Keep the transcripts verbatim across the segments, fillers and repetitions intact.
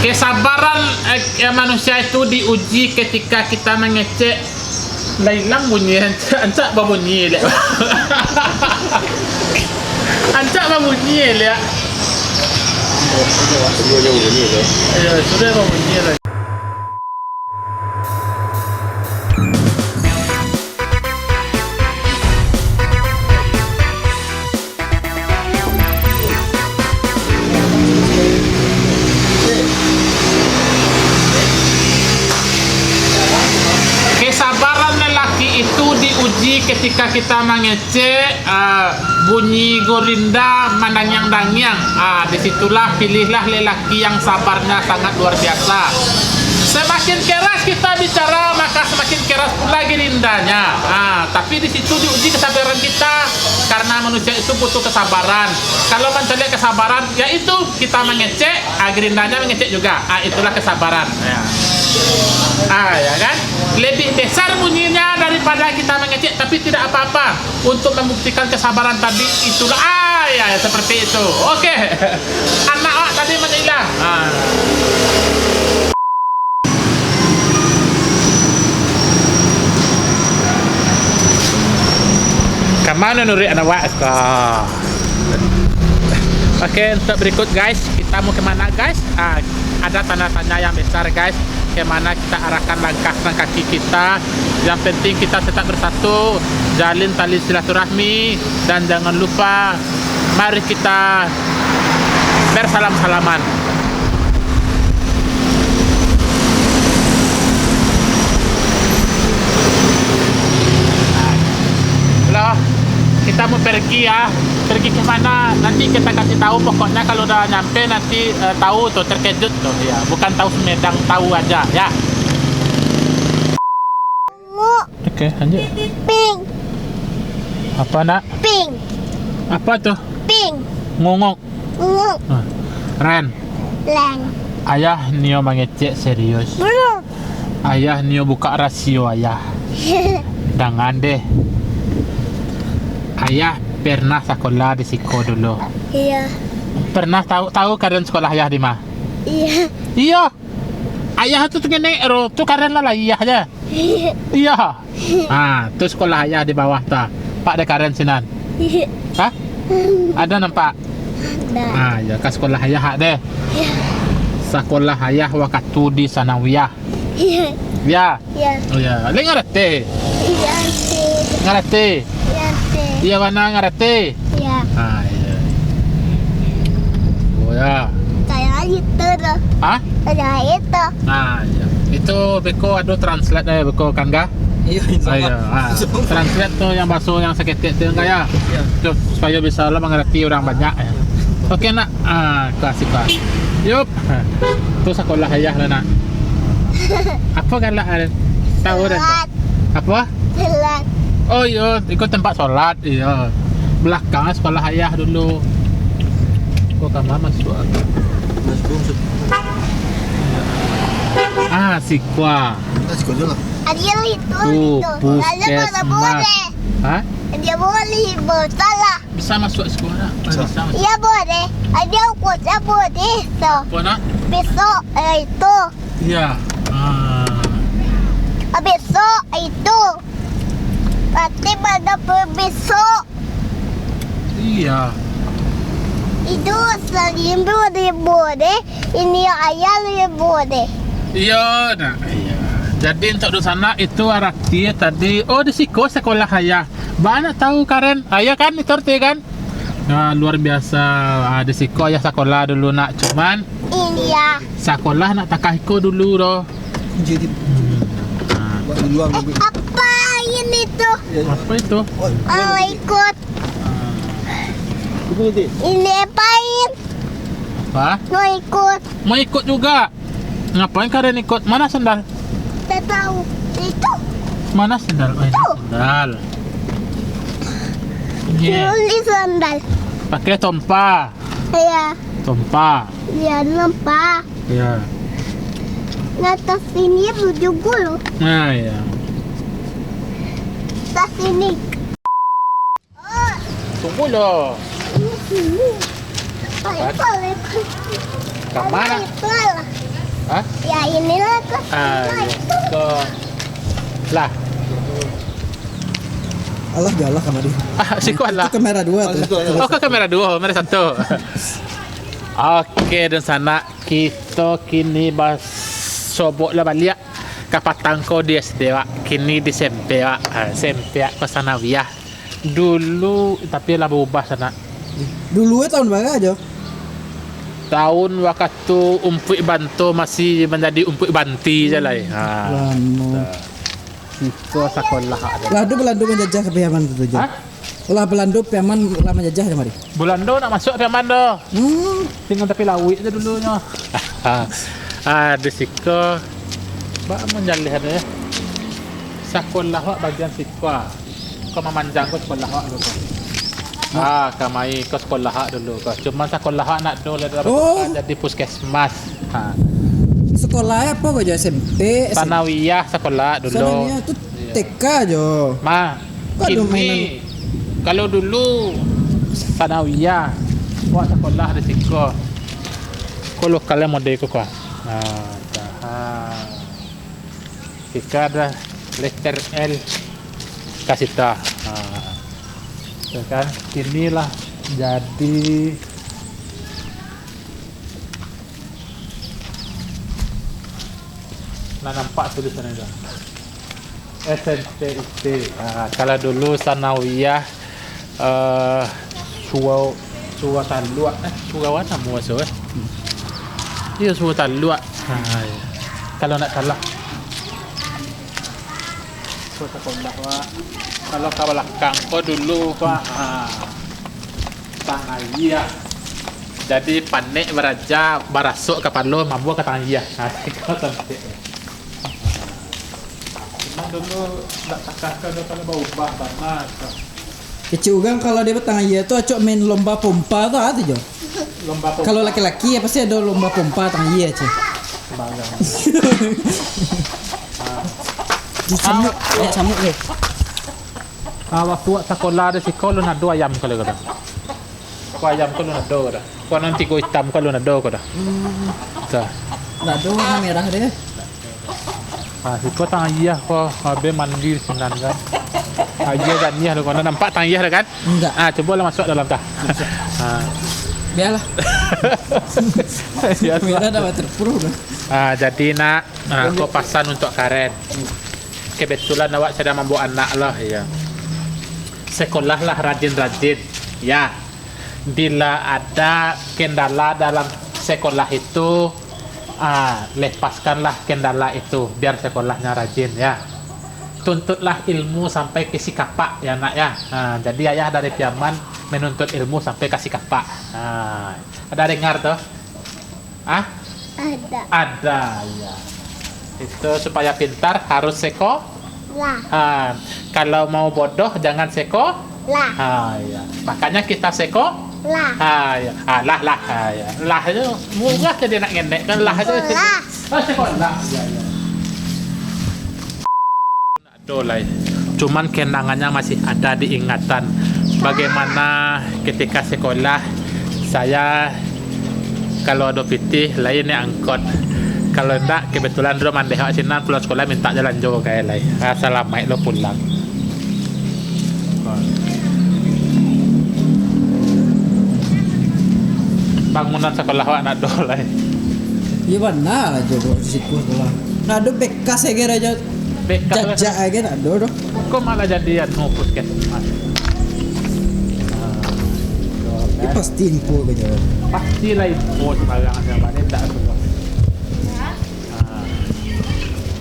Kesabaran, eh, eh, manusia itu diuji ketika kita mengecek. Lah ilang bunyi, rancak, rancak babunyi, liak. Rancak babunyi, liak. Iyo, sudah babunyi lah. Kesabaran lelaki itu diuji ketika kita mangecek, ah, bunyi gurinda mandangiang-dangiang. Ah, di situlah pilihlah lelaki yang sabarnya sangat luar biasa. Semakin keras kita bicara, maka semakin keras pula gerindanya. Ah, tapi di situ diuji kesabaran kita, karena manusia itu butuh kesabaran. Kalau mancaliak kesabaran, yaitu kita mangecek, ah, gerindanya mangecek juga. Ah, itulah kesabaran. Ya. Ah, ya kan? Lebih besar bunyinya daripada kita mangecek, tapi tidak apa-apa. Untuk membuktikan kesabaran tadi, itulah, ah, ya, seperti itu. Oke. Anak awak tadi manyailah. Ah. Ka mano nuruik anak wak ko? Oke, untuk berikut, guys, kita mau ke mana, guys? Ah, ada tanda tanya yang besar, guys. Ke mana kita arahkan langkah dan kaki kita? Yang penting kita tetap bersatu, jalin tali silaturahmi, dan jangan lupa, mari kita bersalam-salaman. Lah, kita mau pergi ya. Pergi ke mana? Nanti kita kasih tahu. Pokoknya kalau udah nyampe nanti, eh, tahu tuh, terkejut tuh ya. Bukan tahu Sumedang, tahu aja ya. Nguk. Oke, lanjut. Pink. Apa, Nak? Pink. Apa tuh? Pink. Ngunguk. Nguk. Ah. Ren. Ren. Ayah nio mangecek serius. Belum. Ayah nio buka rasio ayah. Dangan deh. Ayah pernah sakolah di siko dulu. Iya. Pernah tahu, tahu Karen sakolah ayah di ma? Iya. Iya. Ayah tu, tu ngenek ro, tu Karen lah, lah ayah je. Iya. Ah, tu sakolah ayah di bawah tu. Pak de Karen sinan. Hah? Ada nampak? Ada. Ah, ya, ka sakolah ayah hak deh. Iya. Sakolah ayah wakatu di sanawiyah. Iya. Ya. Iya. Oh, ya. Lai ngarati? Iya, ngarati. Ngarati? Iya, ngarati. Iya, bana ngarati? Iya. Ah, iya. Oh, ya. Kayak gitu tuh. Hah? Kayak itu. Ah, iya. Itu beko ado translate eh, beko kan, Ga? Iya, insya Ah, iya. Allah. Ah, translate tu yang baso yang saketek tu, Ga, ya? Iya. Tu, supayo bisa lah mangarati urang banyak, ya. Iya. Oke, Nak. Ah, kasih, Pak. Yup. Tu sakolah ayah lah, Nak. Apa galak, Aren? Tahu, Ren? Sholat. Apa? Sholat. Oh, iya, ikut tempat sholat, iya. Belakang sakolah ayah dulu. Kok kamar masuk? Masuk, masuk. Ah, sikua. Nah, sikua je lah. Ada itu, Tu, itu. Ada puskesmas. Boleh. Hah? Dia boleh, salah. Bisa masuk sekolah? Ah, Bisa. Bisa masuk. Iya, boleh. Ada kuasa boleh, so. Apa, Nak? Besok, eh, itu. Iya. Ah. Ah, besok, itu. Nanti pada pe-, besok. Iya. Itu salimbu boleh, ini ayah boleh. Iya, Nak. Iya. Jadi, untuk di sana itu arati tadi, oh, di siko sekolah ayah. Bana tahu, Karen. Ayah kan, itu arti kan? Nah, luar biasa. Ah, di siko ayah sakolah dulu, Nak. Cuman, Iya. sakolah nak takah iko dulu doh. Jadi, Hmm. Ah. buat di luar Eh, mungkin. Apa ini tuh? Ya. Apa itu? Oh, Oh, ikut. Ah. Itu nanti. Ini apain? Apa? Mau ikut. Mau ikut juga. Ngapain kalian ikut? Mana sendal? Tak tahu. Itu. Mana sendal? Oh, ini Itu. sendal. Iya. Beli sendal. Pakai tompa. Iya. Tompa. Iya, tompa. Iya. Di atas sini tujuh puluh. Nah, iya. Atas sini. Tunggu lo. Ini sini. Paling, paling. Ka mana? Paling, paling. Ha? Ya, inilah ko. Ah, iya. Ko. Lah. Alah, jalan kamari. Ah, siko alah. Itu kamera dua tu. Oh, ko kamera dua, kamera satu. Oke, dunsanak, kito kini basobok lah baliak. Kapatang ko di S D, wak. Kini di S M P, wak. Ah, S M P, wak, ko sanawiyah. Dulu, tapi lah baubah sanak. Dulu eh tahun bara jo? Tahun wakatu Umpuik Banto masih manjadi Umpuik Banti je lai. Ha. Lamo. Kito sakolah ado. Lah ado Balando manjajah ka Piaman tu jo? Ha? Lah Balando Piaman lah manjajah kamari. Balando nak masuak Piaman tu. Hmm. Tinggal tapi lauik je dulunyo. Ah, di siko. Bak manjaleh ado ya. Sakolah wak bagian siko. Ko mamanjang ko sakolah wak dulu ko. Ah, kamari ko sakolah wak dulu ko. Cuman sakolah wak nak do lah dalam Oh. Jadi puskesmas. Ha. Sekolah apo ko jo S M P, S M P? Sanawiyah sakolah dulu. Sanawiyah tu Iya. T K jo. Ma, Kok ado kini, mainan? Kalau dulu sanawiyah, wak sakolah di siko. Ko lokal model ko, ko. Nah, dah. Siko ado lester L kasita. Nah, tu kan, kini lah jadi. Nah, nampak tulisan itu. S M P I T. Ah, kalau dulu sanawiyah, eh, surau, surau taluak, eh, surau apo namo tu, eh? Iyo, surau taluak. Ah, iyo. Kalau ndak salah. Ko sakolah, wak. Kalau ka balakang ko dulu, wak. Ha. Tangah iya. Jadi, panek baraja, barasok kapalo, mambuah ka tangah iya. Ha, ko sampai. Cuma dulu ndak takah ka, kalau baubah bana, ko. Kecik urang kalau di tangah iya tu acok main lomba pompa tu, ado jo. Lomba pompa. Kalau laki-laki, ya, pasti ado lomba pompa tangah iya, ceh. Sembarang. Di samuk, banyak samuk tu. Ah, waktu wak sakolah di siko, alun ado ayam kalau kada. Ko ayam ko alun ado kada. Ko nan tigo itam ko alun ado kada. Hmm. Dah. Ndak ado warna merah deh. Ah, siko tangah iya ko, habis mandi sinan kan. Ah, iya janiah tu, ko nampak tangah iya tu kan? Enggak. Ah, cubolah masuk dalam tah. Ah. Biarlah. Biarlah. Merah dah waterproof dah. Ah, jadi nak, ah, ko pasan untuk Karen. Kebetulan awak sadang mambawa anak lah, ya. Sekolahlah rajin-rajin, ya. Bila ada kendala dalam sekolah itu, ah, lepaskanlah kendala itu, biar sekolahnya rajin, ya. Tuntutlah ilmu sampai ke Sikapak, ya, Nak, ya. Ah, jadi ayah dari Piaman menuntut ilmu sampai ke Sikapak. Ah, ada dengar tu? Ah? Ada. Ada, ya. Itu supaya pintar harus seko-, Lah. Ah, kalau mau bodoh jangan seko-, Lah. Ah, ya. Makanya kita seko-, Lah. Ah, ya. Ah, lah, lah. Ah, ya. Lah tu murah jadi nak ngenek kan lah tu. Sekolah. Ah, sekolah. Ya, ya. Ado lai. Cuman kenangannya masih ada diingatan. Bagaimana ketika sekolah, saya kalau ado pitih, lai naiak angkot. Kalau indak, kebetulan dulu mandeh awak sinan, pulang sekolah minta jalan jo ka lai. Ah, salamaik lo pulang. Bangunan sekolah awak ndak ado lai. Iyo bana lah jo, di situ sekolah. Ndak ado bekas aja aja. Bekas lah. Jajak aja ndak ado doh. Ko malah jadi anu puskesmas. Ini pasti info aja. Pastilah info sembarang aja, mana ndak ado. Ah.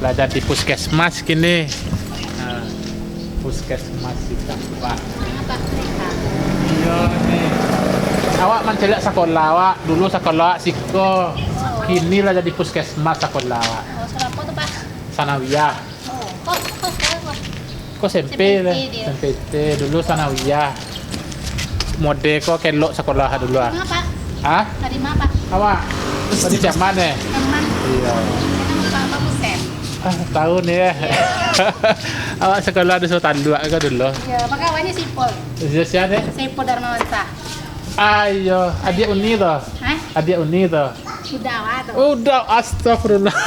Lah jadi puskesmas kini. Ah. Puskesmas Sikapak. Iyo ni. Awak mancaliak sakolah awak. Dulu sakolah awak siko. Kini lah jadi puskesmas sakolah awak. Oh, sekolah apa tu, Pak? Sanawiyah. Oh, kok, kok sekolah apa? Ko S M P lah. S M P dia. S M P T. Dulu sanawiyah. Mode ko kelok sakolah dulu ah. Di mana, Pak? Hah? Dari mana, Pak? Awak? Dari Piaman eh? Piaman. Iyo. Kenapa, Pak? Bagus, eh? Ah, tahu ni eh. Iyo. Awak sekolah di Sutanduak ko dulu. Iyo, maka awaknya Sipul. Sia, sia ni? Sipul Darmawansa. Ah, iyo. Adiak Uni tu? Hah? Adiak Uni tu? Udah lah tu. Oh, udah, astagfirullah.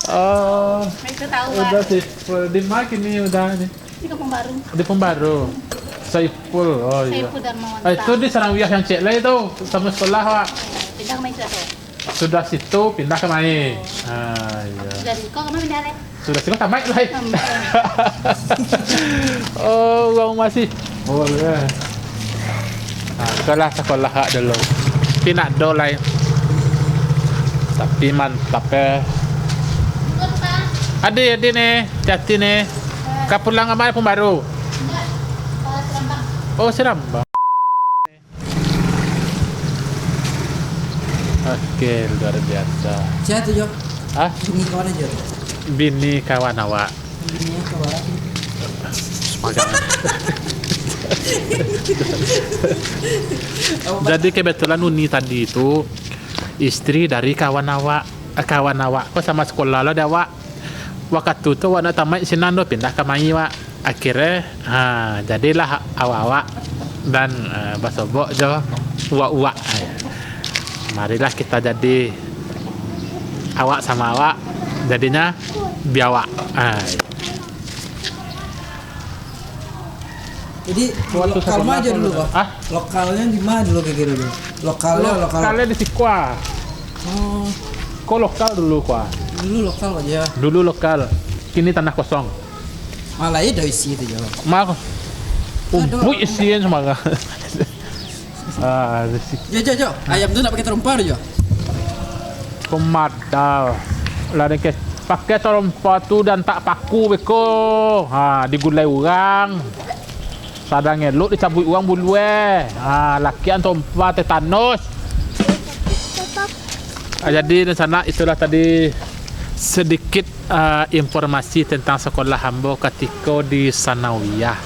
Oh, itu tahu, udah Wak. Sih. Di mana kini udah ni? Di Kampung Baru. Di Kampung Baru. Saiful. Oh, iya. Saiful Darmawan. Ah, itu di Sanawiyah yang cek lah itu, sama sekolah, Wak. Pindah ke Malaysia tu. Sudah situ pindah ke Malaysia. Ah, iya. Dari kau ke mana pindah, Leh? Sudah siko tamaik lai. Oh, urang masih. Oh, iya. Nah, itulah sekolah kak dulu. Tapi nak do lai. Tapi mantap eh. Adi, adi ni, hati-hati ni. Ka pulang ka ma Kampung Baru? Oh, Serambang. Oke, luar biasa. Siapa tu, Jo? Hah? Bini kawan aja tu. Bini kawan awak. Bini kawan. Semangat. Jadi kebetulan Uni tadi tu istri dari kawan awak. Eh, kawan awak ko sama sekolah lo dek awak. Wakatu tu awak nak tamaik sinan tu pindah ka mai, Wak. Akhirnyo, ha, jadilah awak-awak dan, eh, basobok jo uwak-uwak. Marilah kita jadi awak sama awak, jadinyo biawak. Ha. Jadi, lokal ma jo dulu, Pak? Hah? Lokalnyo di ma dulu kiro-kiro? Lokalnyo, lokal. Lokalnyo di siko. Oh. Ko lokal dulu, ko. Dulu lokal aja. Dulu lokal. Kini tanah kosong. Malah ado isi tu, Jo. Ma, umpuik isi kan sembarang. Ah, isi. Jo, Jo, Jo. Ayam tu nak pakai tarompa tu, Jo? Ko madal. Lah, dek, pakai tarompa tu dan tak paku beko. Ha, digulai urang. Sadang elok dicabuik urang bulu eh. Ha, lakian tarompa tetanus. Ah, jadi, di sana itulah tadi sedikit, ah, informasi tentang sekolah ambo katiko di Sanawiyah.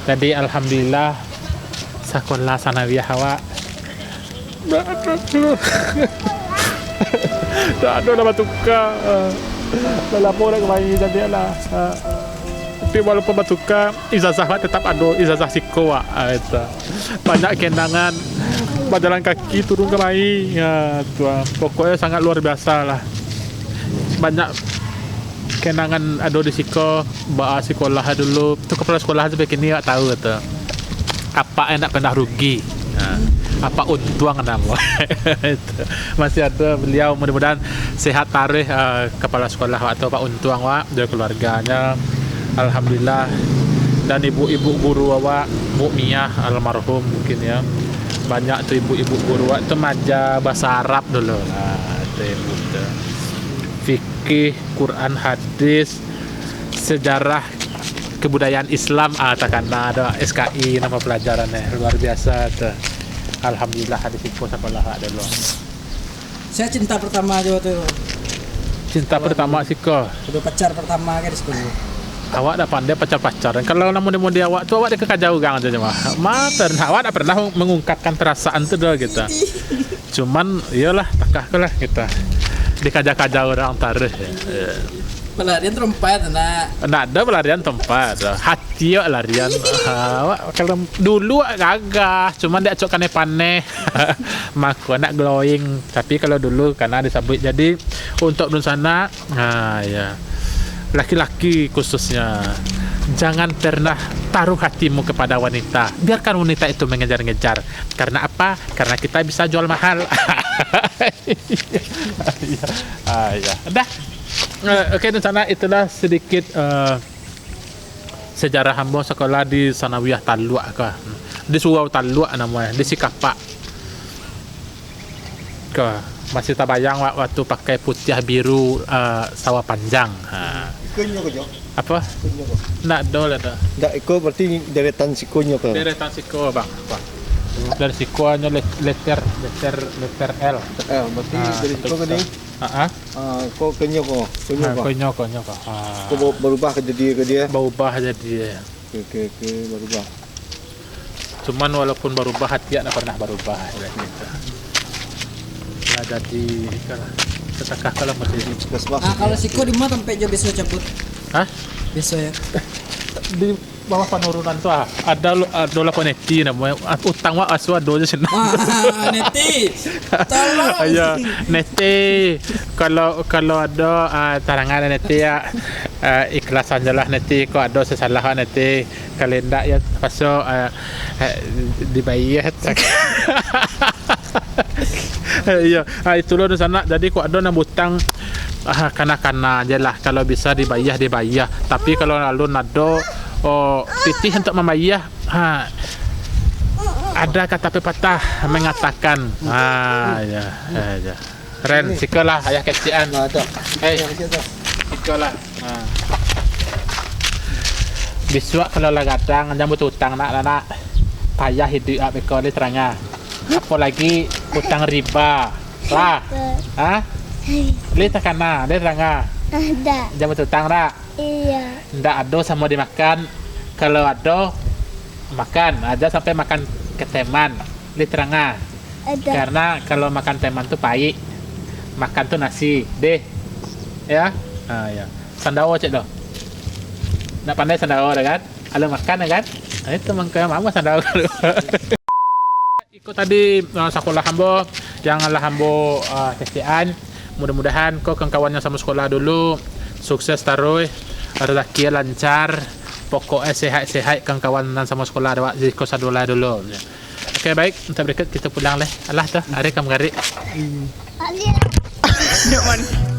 Jadi, alhamdulillah, sekolah Sanawiyah awak Dak ado. Dak ado lah batuka. Lah lamo dak kamari, jadi lah. Tapi walaupun batuka, ijazah wak tetap ado, ijazah siko wak. Ah, itu. Banyak kenangan bajalan kaki turun kamari. Ya, tu ah. Pokoknyo sangat luar biasa lah. Banyak kenangan ado di siko, baa sikolah dulu. Tu kapalo sikolah sampai kini awak tahu tu. Apak ndak pernah rugi. Ha. Apak untuang namo. Masih ado beliau, mudah-mudahan sehat taruih, eh, kapalo sikolah awak tu, Pak Untuang wak, jo keluarganyo. Alhamdulillah. Dan ibu-ibu guru awak, Bu Miah almarhum mungkin ya. Banyak tu ibu-ibu guru awak tu maja bahasa Arab dulu. Ha, tu ibu tu. Fikih, Quran, hadis, sejarah kebudayaan Islam, ah, takana do S K I nama pelajaran eh, luar biasa tu. Alhamdulillah, di siko sakolah awak dulu. Saya cinta pertama jo tu. Cinta pertama siko. Sudah pacar pertama kan di sekolah. Awak dak pandai pacar-pacaran. Kalau lah mode-mode awak tu, awak dikekaja urang aja mah. Ma pernah, awak dak pernah mengungkapkan perasaan tu doh gitu. Cuman, iyolah, takah ko lah kita. Dikaja-kaja urang taruih. Pelarian terempat, nak. Ndak ado pelarian tempat. Hati awak larian. Ha, awak kalau dulu awak gagah, cuman diacok kanai paneh. Mako nak glowing. Tapi kalau dulu kana disabuik. Jadi, untuk dunsanak, ha, ya. Laki-laki khususnya, jangan pernah taruh hatimu kepada wanita. Biarkan wanita itu mengejar-ngejar. Karena apa? Karena kita bisa jual mahal. Ah, iya. Dah. Eh, oke, di sana itulah sedikit, eh, sejarah ambo sekolah di Sanawiyah Taluak kah. Di Surau Taluak namonyo, di Sikapak. Kah. Masih tabayang wak waktu pakai putiah biru, eh, sawah panjang. Ha. Ikonyo ko, Jo? Apa? Ikonyo ko. Ndak ado lah dah. Ndak, iko berarti deretan sikonyo ko. Deretan siko, Bang. Apa? Dari siko hanyo le-, leter, leter, leter L. L, berarti dari siko ke ni? Ha, ha. Ah, ko kenyo ko, kenyo ko. Konyo, konyo ko. Ha. Ko ba-, barubah ka jadi ka dia? Barubah jadi. Oke, oke, oke, barubah. Cuman walaupun barubah, hati ndak pernah barubah, ibaratnyo tu. Lah jadi, itulah. Tetakah kalau masih. Ah, kalau siko di ma tampek jo biso cabut? Hah? Biso ya. Di Bawah panurunan tu ah, ado lu-, ado lah neti namonyo. Ah, utang wak asu ado je sinan. Ah, neti. Tolong. Ayo, neti. Kalau, kalau ado, ah, tarangan neti ya. Ah, ikhlasan je lah neti. Kok ado sasalah neti. Kalau indak ya paso, ah, eh, dibayar. Iyo, ah, itu lo dunsanak. Jadi kok ado nan butang, ah, kana-kana je lah. Kalau bisa dibayar, dibayar. Tapi kalau alun ado, oh, pitih untuk mambayar, ha, ada kata pepatah mengatakan, ha, ya, ya, ya. Ren, sikolah ayah kecek an. Nah, tu. Eh, ayah kecek tu. Sikolah. Ha. Bisuak kalau lah gadang, jan bautang nak, nak. Payah iduik awak beko ni, Terang ah. Apolagi utang riba. Lah. Ha? Lai takana, lai Terang ah. Ada. Jan bautang dak? Iya. Ndak ado samo dimakan. Kalau ado, makan. Aja sampai makan keteman. Lai Terang ah. Ada. Karena kalau makan teman tu paik. Makan tu nasi. Deh. Ya? Ha, ya. Sandao cek doh. Ndak pandai sandao dah kan? Kalau makan dah kan? Ha, itu mangko yang mama sandao. Iko tadi, uh, sakolah ambo, yang lah ambo, uh, kecek an. Mudah-mudahan ko kawan-kawan yang samo sakolah dulu, sukses taruih, rezeki lancar, pokoknya sehat-sehat kawan-kawan nan samo sakolah awak di ko sadolah dulu. Oke, baik, untuk berikut kita pulang leh. Alah tu, hari kam garik. Nyoman.